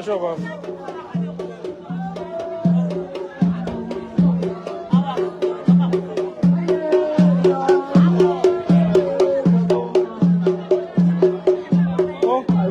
Sure, baba. Oh.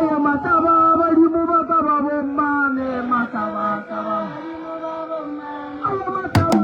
Aye mataba badimo ba ka ba bommane mataba taba. Aye mataba.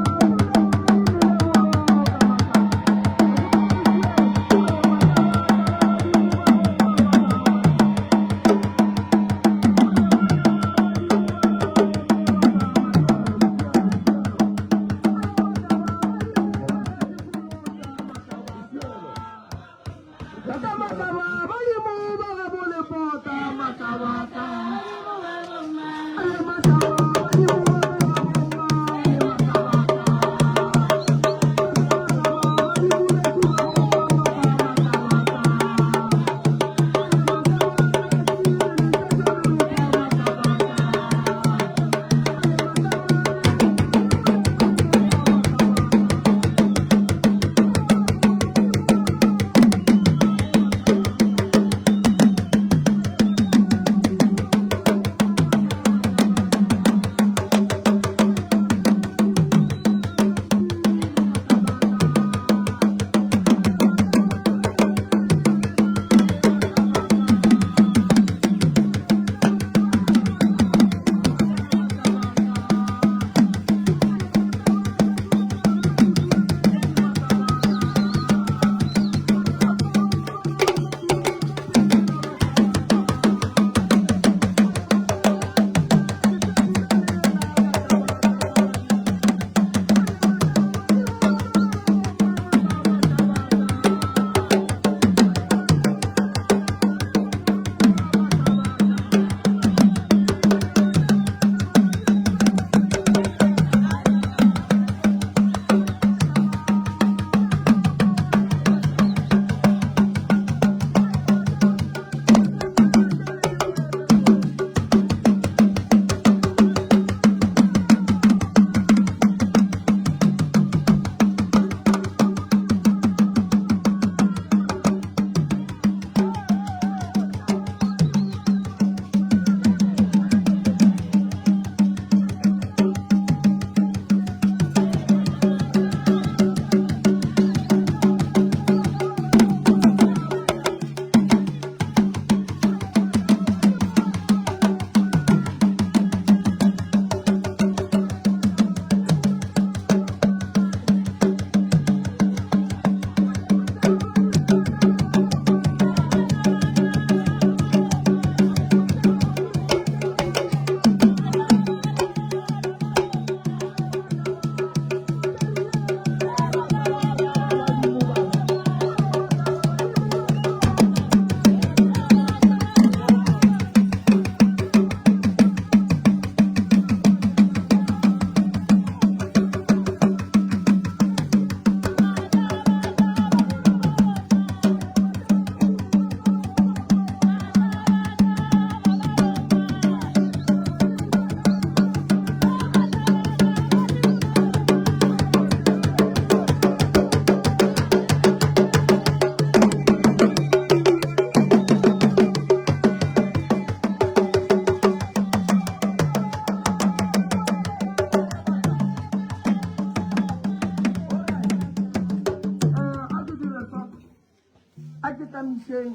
A ke tamišeng,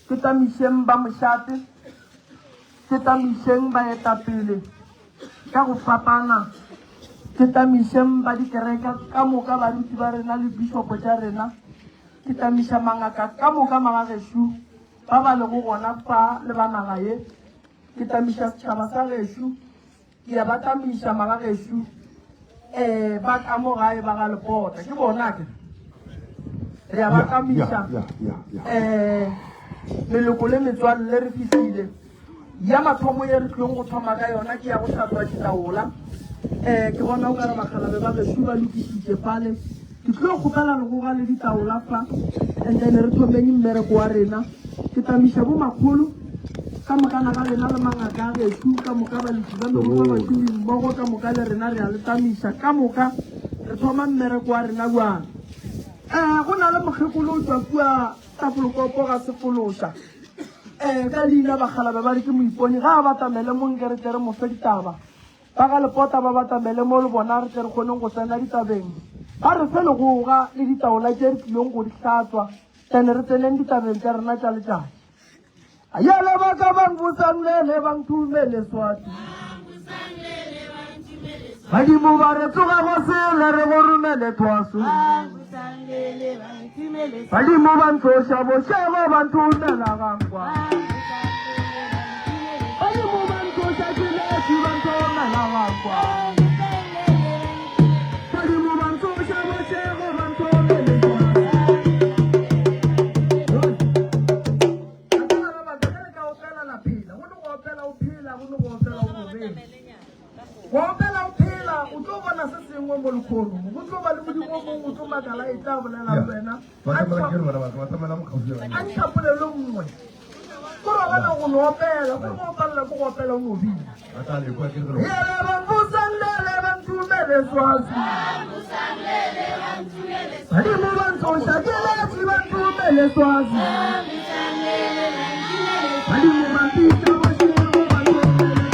ke tamišeng ba mošate, ke tamišeng baetapele ka go fapana, ke tamišeng ba dikereke ka moka, baruti ba rena le bishopo tša rena, ke tamiša mangaka ka moka magagešo ba ba lego gona fa le ba naga ye, ke tamiša setšhaba sa gešo, ke a ba tamiša magagešo um ba ka mo gae ba ga Lepota, ke bona ke re a ba tamiša um meloko le metswalle re fihlile. Ya mathomo ye re tlilong go thoma ka yona ke ya go hlatswa ditaola. Um ke bona o ka re bakgalabe ba gešo ba lokišitše fale. Ke tlo kgopela legoga le ditaola fa and then re thomeng mmereko wa rena. Ke tamiša bo makgolo ka mokana ga lena le mangaka a gešo ka moka, baletši ba megoga, bašomi mmogo ka moka le rena re a le tamiša ka moka. Re thoma mmereko wa rena bjang? Um go na le mokgekolo o tšwa kua Tapolokopo ga Sefološa. Um ka leina bakgalabe ba re ke Moipone, ga a batamele mo nke re tle re mo fe ditaba. Ba ga Lepota ba batamele mo le bona re tle re kgoneng go tsena ditabeng. Ba re fe legoga le ditaola tše re tlilong go di hlatswa, then re tseneng ditabeng tša rena tša letšatši. Yele ba ka ba nvusanlele ba nthumele Swati. Badimo ba re tsoga go sele re go romele thwaso. Badimo ba ntloša bošego ba nthomela gankwa. Badimo ba ntloša tšhiletši ba nthomela gankwa. Badimo ba ntloša bošego ba nthomele thwaso. Go opela o phela, o tlo bona se sengwe mo lekgono. Go tlo ba le modimo o mongwe o tlo makala e tla bolela le wena. A ntšha polelo nngwe. Ko robala go no opela, go go opalela ko go opela o no bina. Yele ba mpusanlele ba ntumele swazi. Badimo ba ntsoša ke letši ba ntumele swazi. Badimo ba mpitša bošego ba ntumele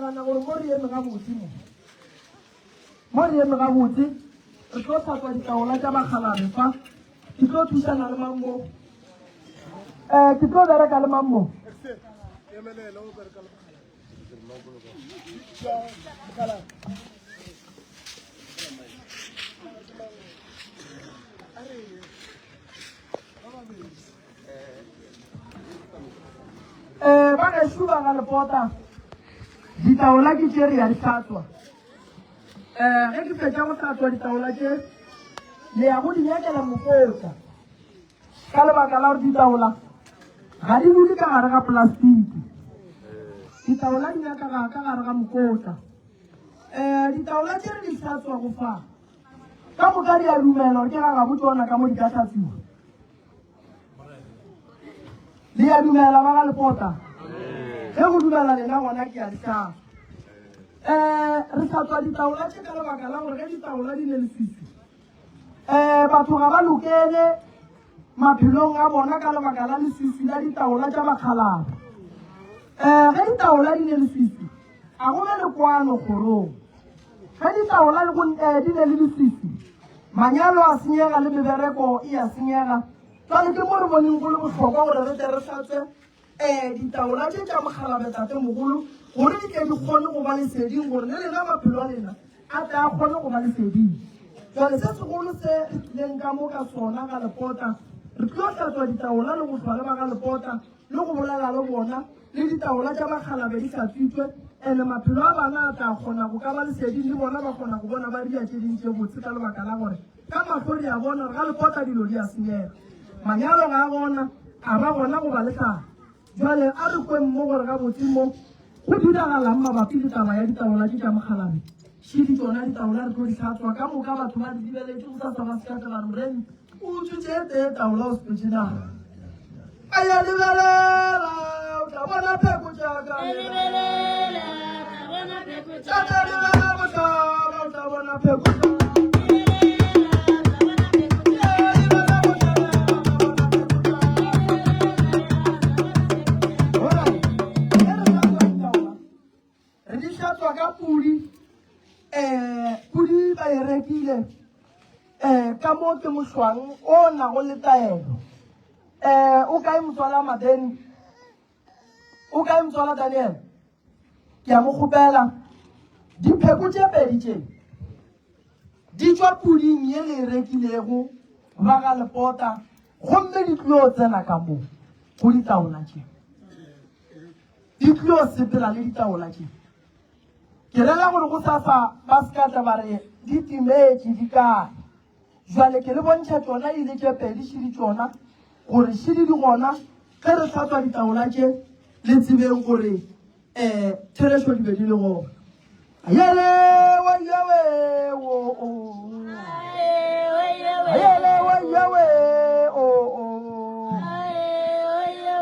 nagana gore mo re eme gabotse mo, mo re eme gabotse, re tlo hlatswa ditaola tša bakgalabje fa. Ke tlo thušana le mang mo? Um ke tlo bereka le mang mo? Um ba gešo ba ga Lepota, ditaola ke tše re ya di hlatswa. Um ge ke fetša go hlatswa ditaola tše, le ya go di nyakela mokotla ka lebaka la gore ditaola ga di dule ka gare ga plastiki. Ditaola di nyaka ka gare ga mokotla. Um ditaola tše re di hlatswago fa ka moka di a dumela gore ke ga gabo tšona ka mo di ka hlatswiwa. Le a dumela ba ga Lepota? Ge go dumela lena gona ke a di hlatswa. Um re hlatswa ditaola tše ka lebaka la gore ge ditaola di ne leswiswi um batho ga ba lokele maphelong a bona ka lebaka la leswiswi la ditaola tša bakgalabje. Um ge ditaola di ne leswiswi a go be le kwano kgorong. Ge ditaola di ne le leswiswi manyalo a senyega le mebereko e a senyega. Jwale ke mo re boneng go le bohlokwa gore re tle re hlatswe um ditaola tše tša mokgalabje tatemogolo gore di tle di kgone go ba leseding, gore le lena maphelo a lena a tle a kgone go ba leseding. Jwale se segolo se re tlileng ka mo ka sona ga Lepota, re tlo hlatswa ditaola le go hlwa le ba ga Lepota le go bolela le bona, le ditaola tša bakgalabje di hlatswitšwe, ene maphelo a bana a tla kgona go ka ba leseding, le bona ba kgona go bona ba ria tše ding tše botse ka lebaka la gore ka mahlo re a bona gore ga Lepota dilo di a senyega. Manyalo ga a gona, a ba gona goba le tlala. Bjale a re kweng mo gore gabotse mo go diragalang mabapi le taba ya ditaola tše tša mokgalabje. Šidi tšona ditaola re tlo di hlatswa ka moka, batho ba di lebeletše go sasa ba se ka tla ba re moremi o utswitše e tee taola o sepetše nayo. A ya lebelela o tla bona pheko tša ka. Tata lebelela mohlaba o tla bona pheko tša ka. Re di hlatswa ka pudi, um pudi ba e rekile um ka mo ke mošwang o nago le taelo. Um o kae motswala Madeni? O kae motswala Daniel? Ke a mo kgopela dipheko tše pedi tše di tšwa puding ye le e rekilego ba ga Lepota, gomme di tlo tsena ka mo go ditaola tše. Di tlo sepela le ditaola tše. Ke rera gore go sasa ba se ka tla ba re di timetše di kae. Jwale ke le bontšha tšona e le tše pedi šidi tšona gore šidi di gona ge re hlatswa ditaola tše le tsebeng gore um therešo di be di le gona. Ayele wa yawe wo o. Ayele wa yawe o o.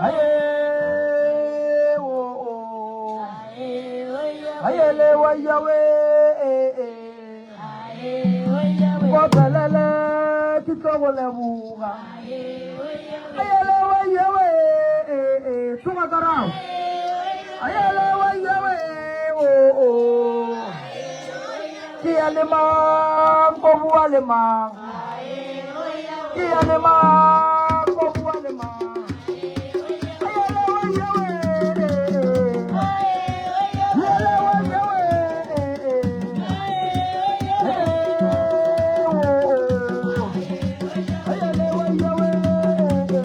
Aye wo o. Ayele wa yawe e e. Nkopelele ke tlo go leboga. Ayele wa yawe e e. Tsoga karabo. Ayele wa yawe o o. Ke ya le mang ko bua le mang. Ke ya le mang ko bua le mang. Ayele wa yawe e e. Ayele wa yawe e e. Ayele wa yawe e e. Ayele wa yawe e e.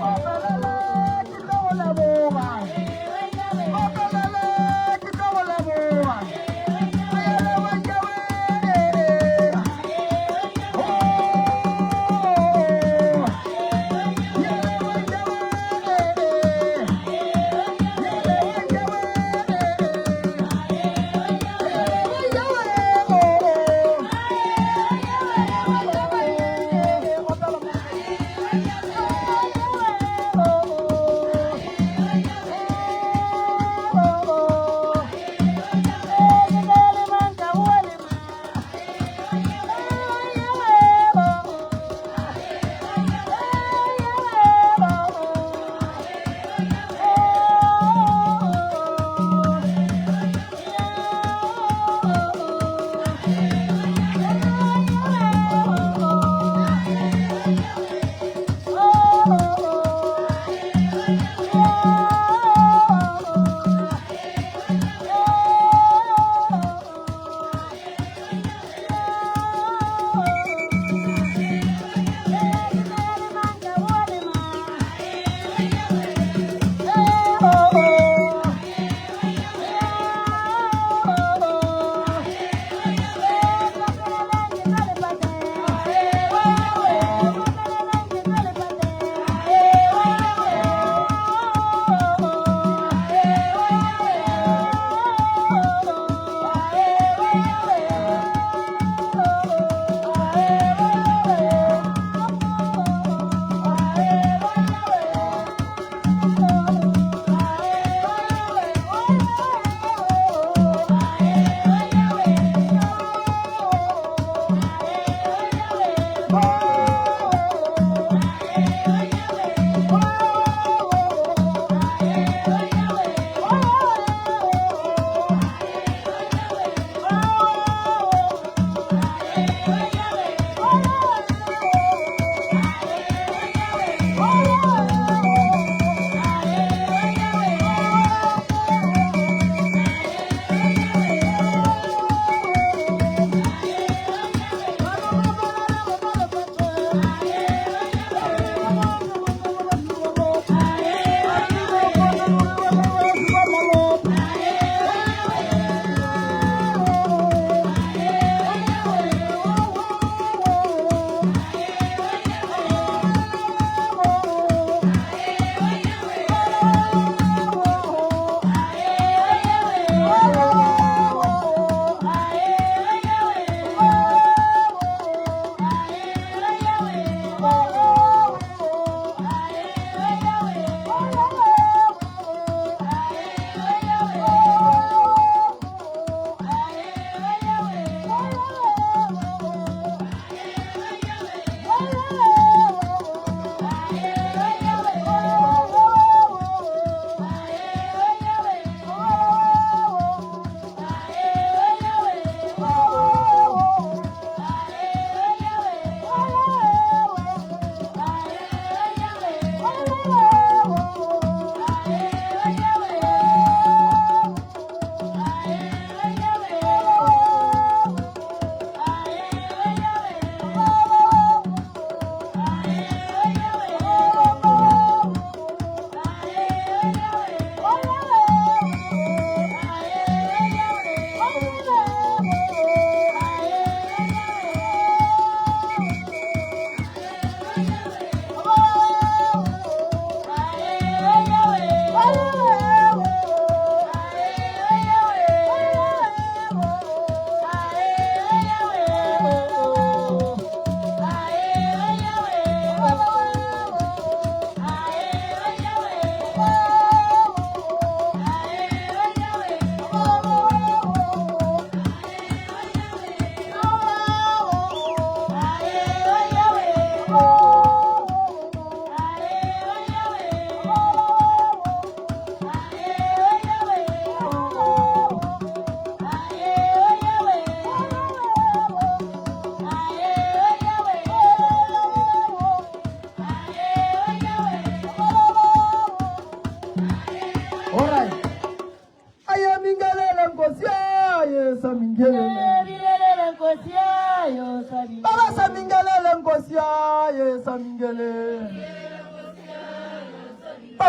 Opelele ke tlo go leboga. Opelele ke tlo go leboga.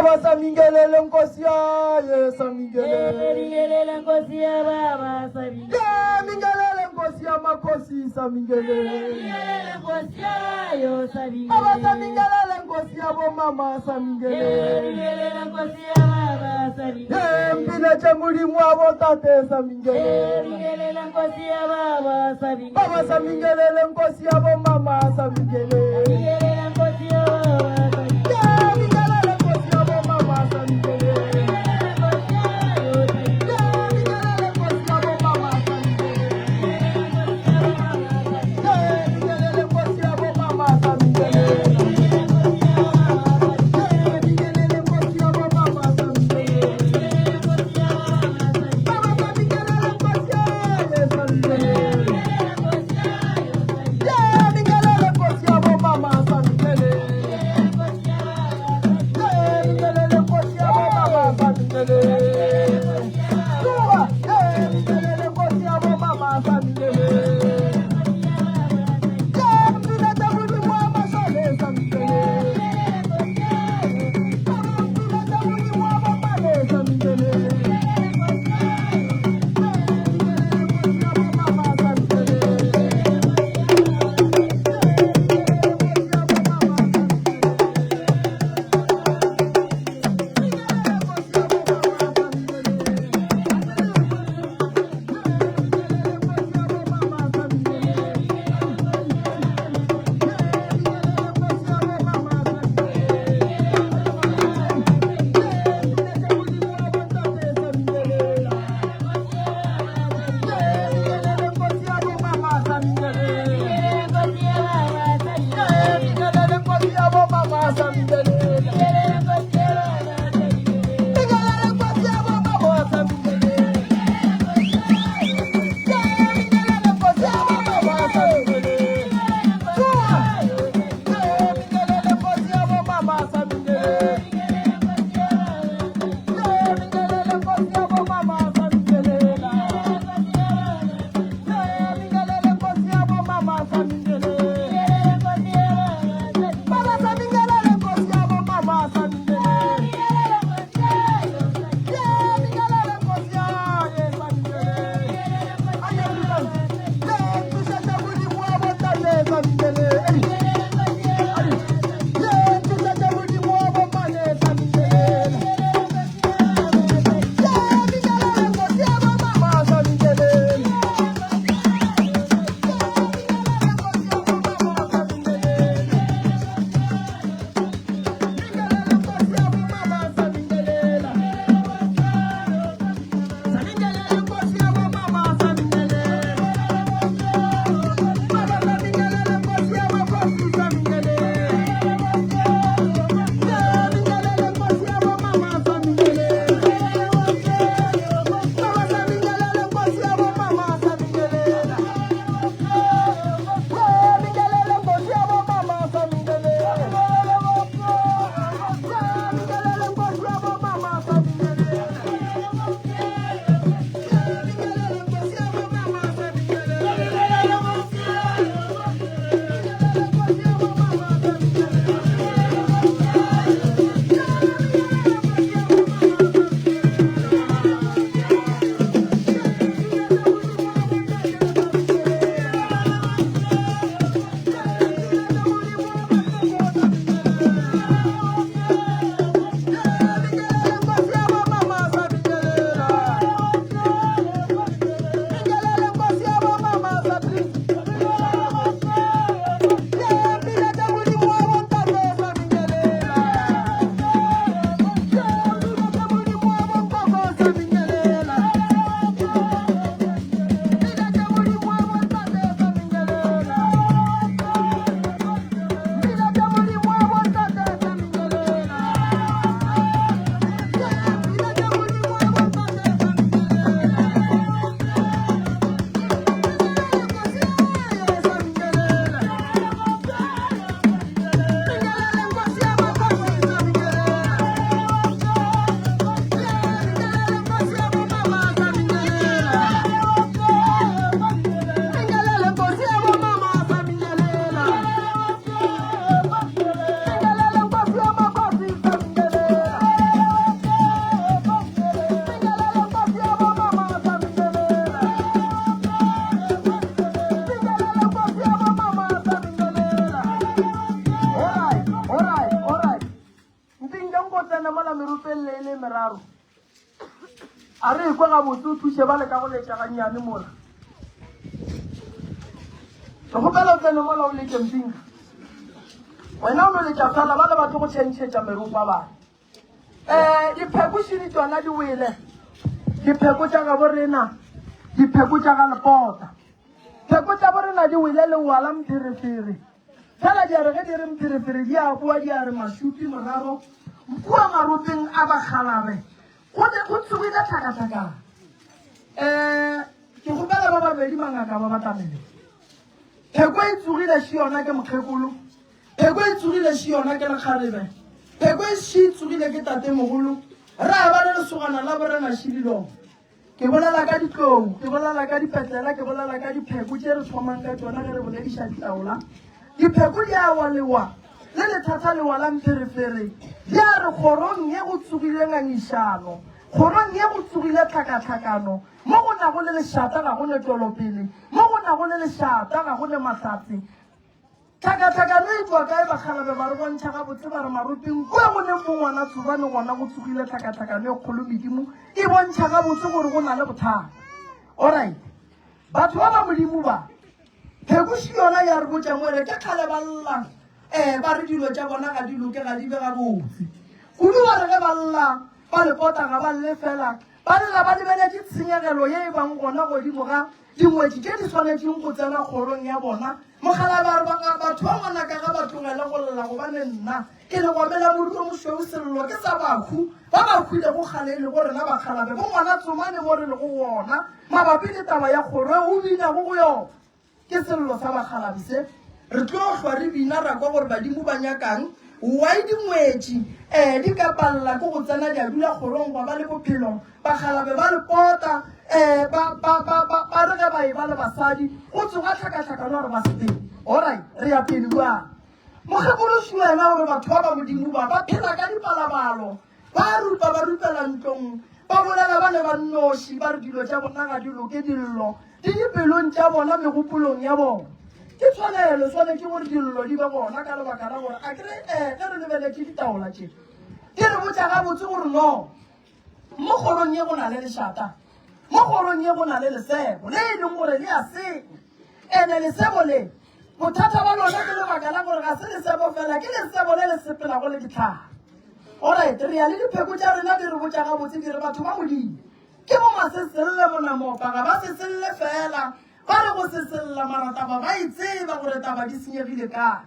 Baba samingelele nkosi yaye samingelele. Mingelele nkosi ya baba samingelele. Yeah, mingelele nkosi ya makhosi samingelele. Mingelele nkosi yayo samingelele. Baba samingelele nkosi ya bomama samingelele. Mingelele nkosi ya baba samingelele. Yeah, mpiletše modimo wa botate samingelele. Mingelele nkosi ya baba samingelele. Baba samingelele nkosi ya bomama samingelele. Mingelele nkosi ya baba samingelele. Yeah, mingelele nkosi ya bomama samingelele. Mingelele nkosi yayo samingelele. Yeah, mingelele nkosi ya bomama samingelele. Yeah, mingelele nkosi ya bomama samingelele. Yeah, mingelele nkosi ya bomama samingelele. Baba samingelele nkosi yaye samingelele. Yeah, mingelele nkosi ya bomama. merope e lle e le meraro. A re ekwe gabotse o thuše ba le ka go letša gannyane mola. Re kgopela o tsene mola o letše mpinga. Wena o no letša fela ba le ba tlo go tšhentšhetša meropa bale. Um dipheko šidi tšona di wele. Dipheko tša gabo rena, dipheko tša ga Lepota. Pheko tša bo rena di wele lewa la mpherefere. Fela di a re ge di re mpherefere di a boa di a re mašupi moraro kua maropeng a bakgalabe go be go tsogile tlhakatlhakano. Um ke kgopela ba babedi mangaka ba batamele. Pheko e tsogile še yona ke mokgekolo, pheko e tsogile še yona ke lekgarebe, pheko e še tsogile ke tatemogolo, ra ba le lesogana la borena Šililong. Ke bolela ka ditlou, ke bolela ka dipetlela, ke bolela ka dipheko tše re thomang ka tšona ge re bolediša ditaola. Dipheko di a wa lewa le lethata lewa la mpherefere. Di a re kgorong ye go tsogile ngangišano, kgorong ye go tsogile tlhakatlhakano, mo go nago le lešata ga go ne tšwelopele, mo go nago le lešata ga go ne mahlatse. Tlhakatlhakano e tšwa kae? Bakgalabe ba re bontšha gabotse ba re maropeng kua go neng bongwana Tshobane gona go tsogile tlhakatlhakano e kgolo medimo e bontšha gabotse gore go na le bothata. Alright. Batho ba ba Modimo ba Phekuši yona ya re botša mo re ke kgale ba lla eh ba re dilo tša bona ga di loke ga di be gabotse. Kudu ba re ge ba lla ba le pota ga ba lle fela ba lla ba lebeletše tshenyegelo ye e bang gona godimo ga Dingwetši tše di swanetšeng go tsena kgorong ya bona. Mokgalabje a re, Ba, batho ba ngwanaka ga ba tlogele go lla, gobane nna ke legwame la moru o mošweu, sello ke sa bahu ba ba hwilego kgale, e lego rena bakgalabje bo ngwana Tsomane mo re lego gona mabapi le taba ya kgoro e o binago go yona. Ke sello sa bakgalabje se. Re tlo hlwa re bina ra kwa gore badimo ba nyakang. Why dingwetši eh di ka palela ke go tsena di a dula kgorong gwa ba le bophelo Bakgalabe ba le pota eh ba ba ba ba ba re ge ba e ba le basadi go tsoga tlhakatlhakano gore ba sepele. Alright, re ya pele bjang. Mokgekološi wena gore batho ba ba Modimo ba ba phela ka dipalabalo ba rupa ba rupela ntlong ba bolela ba le ba nnoši ba re dilo tša bona ga di loke dillo di dipelong tša bona megopolong ya bona ke tshwanelo swanetše gore dillo di be gona ka lebaka la gore a kere um ge re lebeletše ditaola tše di re botša gabotse gore no Mo kgorong ye go na le lešata, mo kgorong ye go na le lesebo le e leng gore le a senya. Ene lesebo le, bothata ba lona ke lebaka la gore ga se lesebo fela, ke lesebo le le sepelago le ditlhare. Alright, re ya le dipheko tša rena di re botša gabotse di re batho ba Modimo ke bo maseselle monamopa, ga ba seselle fela, ba re go sesella mara taba ba e tseba gore taba di senyegile kae.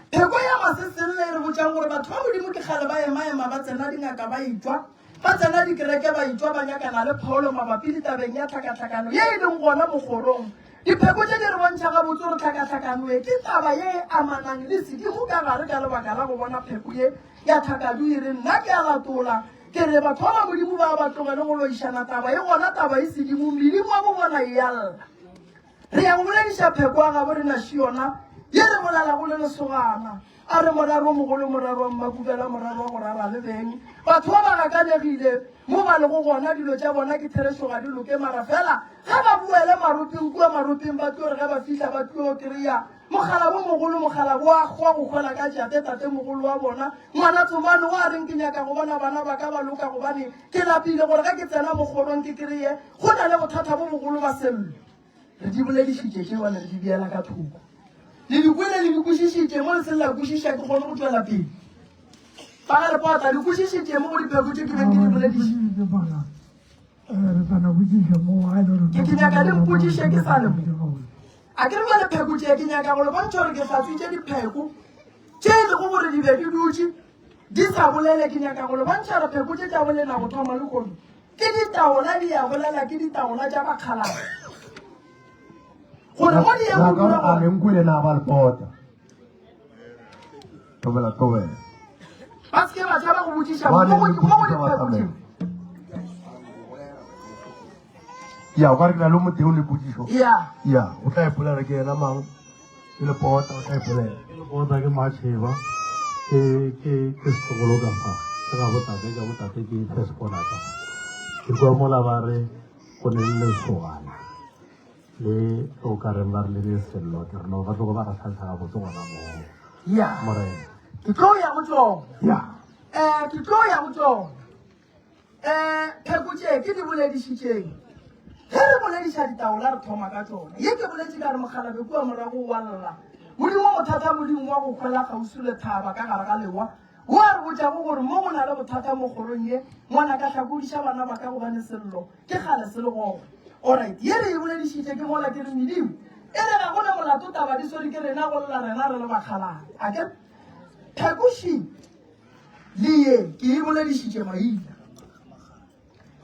Pheko ya maseselle e re botšang gore batho ba Modimo ke kgale ba ema-ema ba tsena dingaka ba etšwa, ba tsena dikereke ba etšwa ba nyakana le pholo mabapi le tabeng ya tlhakatlhakano ye e leng gona mokgorong. Dipheko tše di re bontšha gabotse gore tlhakatlhakano ye ke taba ye e amanang le sedimo ka gare ka lebaka la go bona pheko ye ya tlhakadu e re nna ke a latola ke re batho ba ba Modimo ba ba tlogele go loišana taba e gona taba e sedimo medimo wa bo bona e a lla. Re ya go bolediša pheko ya gabo rena Šiona ye re bolelago le lesogana. A re morero o mogolo, morero wa mmakubela, morero wa go rara le beng. Batho ba ba gakanegile mo ba lego gona, dilo tša bona ke therešo ga di loke, mara fela ge ba boele maropeng kua maropeng ba tlo re ge ba fihla ba tlo kry-a mokgalabo mogolo, mokgalabo wa kgwa go hwela ka tšate tatemogolo wa bona ngwana Tsomane wa reng ke nyaka go bona bana ba ka ba loka gobane ke lapile gore ge ke tsena mokgorong ke kry-e go na le bothata bo bogolo ba sello. Re di boledišitše tše bjale re di beela ka thoko. Le di kwele le di kwešišitše mo le se la kwešiša ke kgone go tšwela pele. Ba ga lepota le kwešišitše mo go dipheko tše ke beng ke di bolediša. Ke ke nyaka le mpotšiše ke sa le mo. A ke re bjale pheko tše ke nyaka go le bontšha gore ke hlatswitše dipheko tše e lego gore di be di dutše di sa bolele. Ke nyaka go le bontšha gore pheko tše tša bolena go thoma lehono Ke ditaola di a bolela, ke ditaola tša bakgalabje. Gore mo di ye go dula A le nkwele na ba lepota. Tobela tobela. Ba se ke ba tšhaba go botšiša Ba mo ne go le mo go potšiša ba dipheko tše. tsamela. Ya, o ka re ke na le motho o le potšišo. Ya. Ya, o tla ipolela ke yena mang? Ke lepota, o tla ipolela. Ke lepota ke Matšheba, ke ke ke setlogolo ka fa. Ke ga botate ka botate ke first born ka fa. Ke kwa mola ba re go ne le lesogana le o ka reng ba re le ne sello ke re no ba tlogo ba re tlhantsha gabotse gona moo. Ya. Morena. Ke tlo ya go tšona. Ya. Um ke tlo ya go tšona. Um pheko tše ke di boledišitšeng. Ge re bolediša ditaola re thoma ka tšona. Ye ke boletše ka re mokgalabje kua morago o a lla. Modimo mothata Modimo wa go hwela kgauswi le thaba ka gare ga lewa. Wo a re botšago gore mo go na le bothata mo kgorong ye, ngwanaka hlakodiša bana ba ka gobane sello ke kgale se le gona. Alright, ye re e boledišitše ke mola ke re medimo e re ga go na molato taba di swere ke rena go lla rena re le bakgalabje. A ke phekoši le ye ke e boledišitše maina.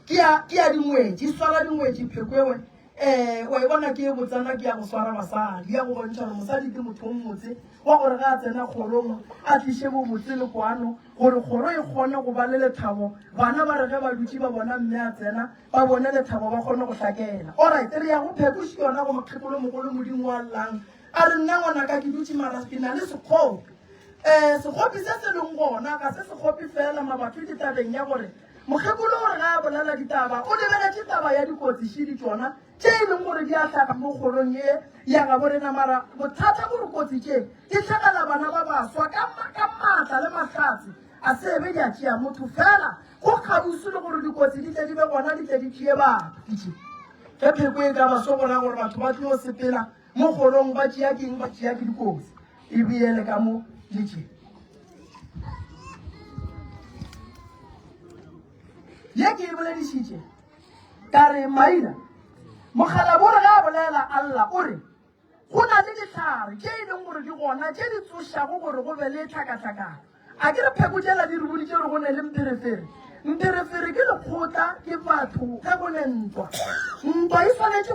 Ke ya ke ya dingwetši, swara dingwetši pheko ewe um wa e bona ke e botsana ke ya go swara basadi ya go bontšha gore mosadi ke motho o mmotse wa gore ga a tsena kgorong a tliše bobotse le kwano gore kgoro e kgone go ba le lethabo bana ba re ge ba dutše ba bona mme a tsena ba bone lethabo ba kgone go hlakela alright re ya go phekoši yona go mokgekolo mogolo modimo wa llang a re nna ngwanaka ke dutše mara ke na le sekgopi um sekgopi se se leng gona ga se sekgopi fela mabapi ke tabeng ya gore Mokgekolo o re ge a bolela ditaba o lebeletše taba ya dikotsi šidi tšona tše e leng gore di a hlaga mo kgorong ye ya gabo rena mara bothata gore kotsi tše di hlagela bana ba baswa ka ka maatla le mahlatse a se be di a tšea motho fela go kgauswi le gore dikotsi di tle di be gona di tle di tšee batho ditše ge pheko e ka ba so gona gore batho ba tlo sepela mo kgorong ba tšea keng ba tšea ke dikotsi e beyele ka mo le tše ye ke e boledišitše ka re maina mokgalabore ge a bolela alla o re go na le dihlare tše e leng gore di gona tše di tsošago gore go be le tlhakatlhakano a ke re pheko tšela di re boditše gore go ne le mpherefere mpherefere ke lekgotla ke batho ge go ne ntwa ntwa e swanetše.